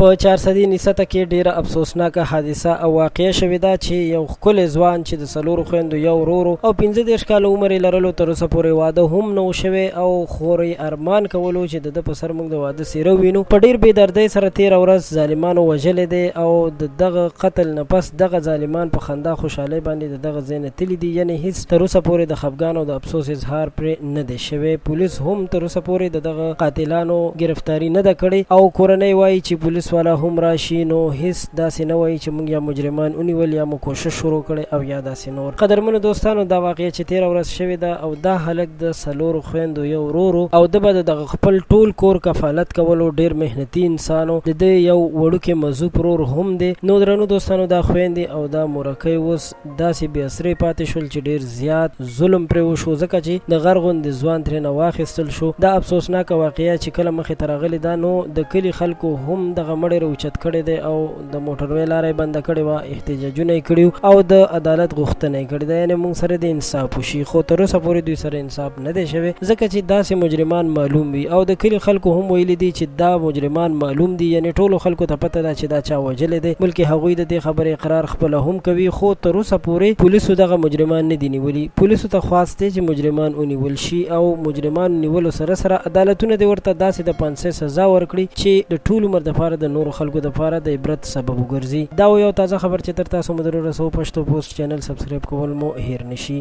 په چارسدي نسته کې ډیره افسوسناکه حادثه او واقعه شوې ده چې یو ښکلی ځوان چې د څلورو خویندو یو ورور او 35 کاله عمر یې لرلو، تر اوسه پورې واده هم نه و شوی او خور یې ارمان کولو چې د ده په سر موږ د واده څیره ووینو، په ډیر بې دردۍ سره تیره ورځ ظالمانو وژلی دی او د دغه قتل نه پس دغه ظالمان په خندا خوشحالۍ باندې د دغه ځای نه تللي دي، یعنې هیڅ تر اوسه پورې د خفګان او د افسوس اظهار پرې نه دی شوی. پولیس هم تر اوسه پورې د دغه قاتلانو ګرفتاري نه ده کړې او کورنۍ وايي چې پولیس والا هم راشي نو هیڅ داسې نه وايي چې موږ یا مجرمان ونیول یا مو کوشش شروع کړی او یا داسې نور. قدرمنو دوستانو، دا واقعه چې تیره ورځ شوې ده او دا هلک د څلورو خویندو یو ورور و او ده به د دغه خپل ټول کور کفالت کولو، ډیر محنتي انسان و، د ده یو وړوکی مذوب ورور هم دی. نو درنو دوستانو، دا خویندې او دا مورکۍ اوس داسې بې اسرې پاتې شول چې ډېر زیات ظلم پرې وشو، ځکه چې د غر غوندې ځوان ترېنه واخیستل شو. دا افسوسناکه واقعه چې کله مخې ته راغلې ده نو د کلي خلکو هم دغه مړی راوچت کړی دی او د موټروی لاره یې بنده کړې وه، احتجاجونه یې کړي او د عدالت غوښتنه یې کړې ده، یعنې موږ سره دې انصاف وشي. خو تر اوسه پورې دوی سره انصاف نه دی شوی، ځکه چې داسې مجرمان معلوم وي او د کلي خلکو هم ویلي دي چې دا مجرمان معلوم دي، یعنې ټولو خلکو ته پته ده چې دا چا وژلی دی، بلکې هغوی د دې خبرې اقرار خپله هم کوي، خو تر اوسه پورې پولیسو دغه مجرمان نه دي نیولي. پولیسو ته خواست دی چې مجرمان ونیول شي او مجرمانو نیولو سره سره عدالتونه دې ورته داسې د پانسۍ سزا ورکړي چې د ټول عمر دپاره د نورو خلکو دپاره د عبرت سبب وګرځي. دا و یو تازه خبر چې تر تاسو مو درورسوو. پښتو پوسټ چینل سبسکرایب کول مو هیر نشي.